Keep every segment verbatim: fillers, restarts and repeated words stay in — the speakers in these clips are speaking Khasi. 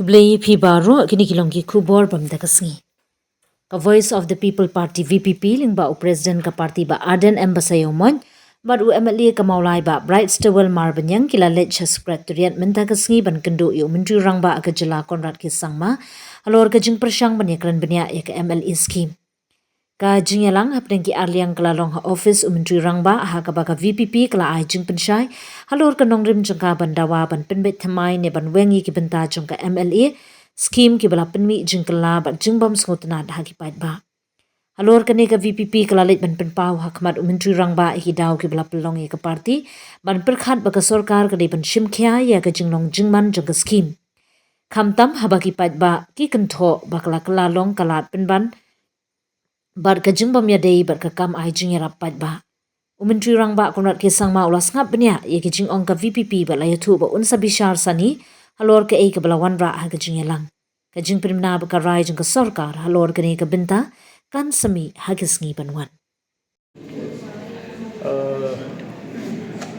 Khublei phi baroh, kine ki long ki khubor ba mynta ka sngi. Ka Voice of the People Party, V P P, lyngba u President ka party Bah Ardent M Basaiawmoit bad u M L A ka Mawlai Bah Brightstarwell Marbaniang ki la leit sha Secretariat mynta ka sngi ban kynduh ïa u Myntri Rangbah ka jylla Conrad K Sangma halor ka jingpyrshang ban ïakren bniah ïa ka M L A scheme. Ka jingïalang hapdeng ki arliang ka la long ha office u Myntri Rangbah, ha kaba ka V P P ka la ai jingpynshai halor ka nongrim jong ka ban dawa ban pynbeit thymmai ne ban weng ïa ki bynta jong ka M L A scheme kiba la pynmih jingkylla bad jingbym sngewtynnad ha ki paidbah. Halor kane ka V P P ka la leit ban pynpaw ha khmat u Myntri Rangbah ïa ki daw kiba la pynlong ïa ka party ban pyrkhat ba ka sorkar ka dei ban shim khia ïa ka jinglong jingman jong ka scheme, khamtam haba ki paidbah ki kynthoh ba ka la kylla long ka lad pynban bad ka jingbym ïadei bad ka kam ai jingïarap paidbah. U Myntri Rangbah Conrad K Sangma u la sngap bniah ïa ki jingong ka V P P bad la ïathuh ba un sa bishar sani halor kaei kaba la wanrah ha ka jingïalang. Ka jingpynbna bad ka rai jong ka sorkar halor kane ka bynta kan sa mih ha ki sngi ban wan. Uh,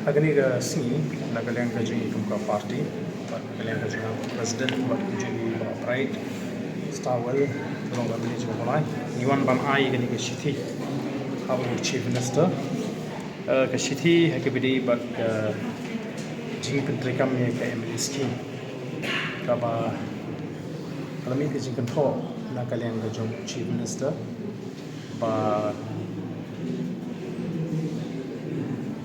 ha kane ka sngi, na ka liang ka jong ngi kum ka party, bad na ka liang ka jong u President bad ka jong u Bah Brightstarwell, u long ka M L A jong ka Mawlai, ngi wan ban ai kane ka shithi ha u Chief Minister. Uh, ka shithi ha kaba ïadei bad ka jingpyntreikam ïa ka M L A scheme, kaba ka la mih ka jingkynthoh na ka liang ka jong u Chief Minister ba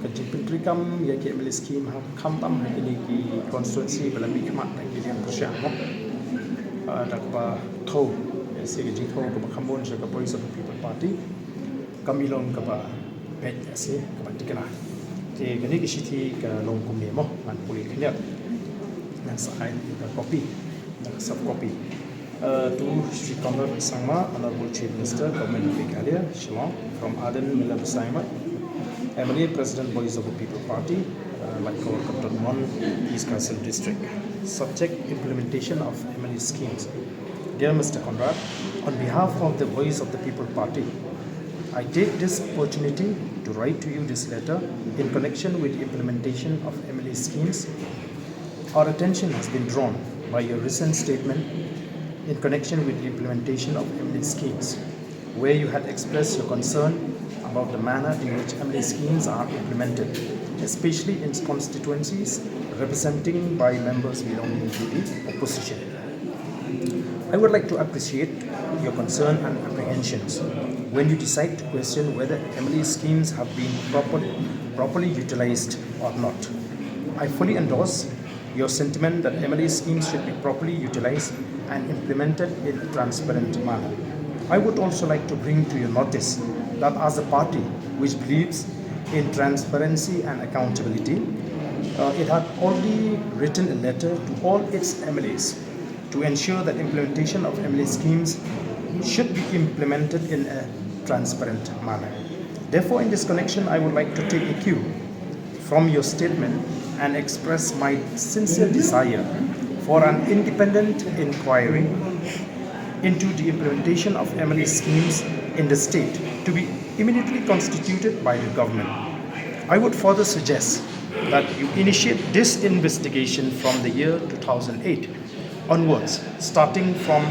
ka jingpyntreikam ïa ka M L A scheme ha, khamtam ha kine ki constituency ba la mihkhmat na ki liang pyrshah mo. Ah, da kaba thew, ïa se ka jingthew kaba kham bun sha ka Voice of the People Party, kam long kaba peit ïa se kaba thikna. Te kane ka shithi ka long kumne mo, ngan pule khyndiat. Ngan sa ai ka copy, ka soft copy. Uh, to Shri Conrad Sangma, Honorable Chief Minister, Government of Meghalaya, Shillong, from Ardent Miller Basaiawmoit, M L A, President, Voice of the People Party, uh, Laitkor Kynton Mon, East Khasi Hills District. Subject: implementation of M L A schemes. Dear Mister Conrad, on behalf of the Voice of the People Party, I take this opportunity to write to you this letter in connection with the implementation of M L A schemes. Our attention has been drawn by your recent statement in connection with the implementation of M L A schemes, where you had expressed your concern about the manner in which M L A schemes are implemented, especially in constituencies representing by members belonging to the opposition. I would like to appreciate your concern and apprehensions when you decide to question whether M L A schemes have been properly, properly utilized or not. I fully endorse your sentiment that M L A schemes should be properly utilized and implemented in a transparent manner. I would also like to bring to your notice that as a party which believes in transparency and accountability, uh, it had already written a letter to all its M L As to ensure that implementation of M L A schemes should be implemented in a transparent manner. Therefore, in this connection, I would like to take a cue from your statement and express my sincere desire for an independent inquiry into the implementation of M L A schemes in the state to be immediately constituted by the government. I would further suggest that you initiate this investigation from the year two thousand eight onwards, starting from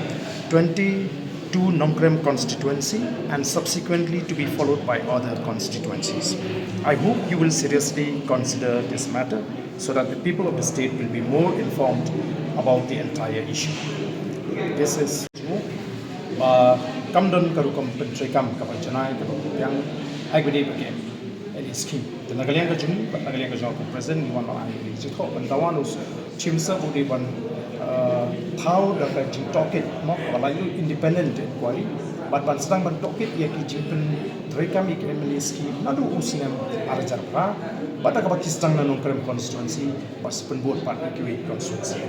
twenty-two Nongkrem constituency and subsequently to be followed by other constituencies. I hope you will seriously consider this matter so that the people of the state will be more informed about the entire issue. This is ba kam don ka rukom pyntreikam kaba janai kaba biang ai bade ba kem. Any scheme. Te na ka liang ka jong ngi, bad na ka liang ka jong u President, ngi wan ban ai ka jingkhoh ban dawa na u Chief Minister ba u dei ban, uh, thaw da ka jingtohkit, mo, kaba lai u independent inquiry, bad ban sdang ban tohkit ïa ki jingpyntreikam ïa ki M L A scheme naduh u snem ar hajar phra, bad da kaba ki sdang na Nongkrem constituency, bad sa pynbud pat ïa kiwei constituency.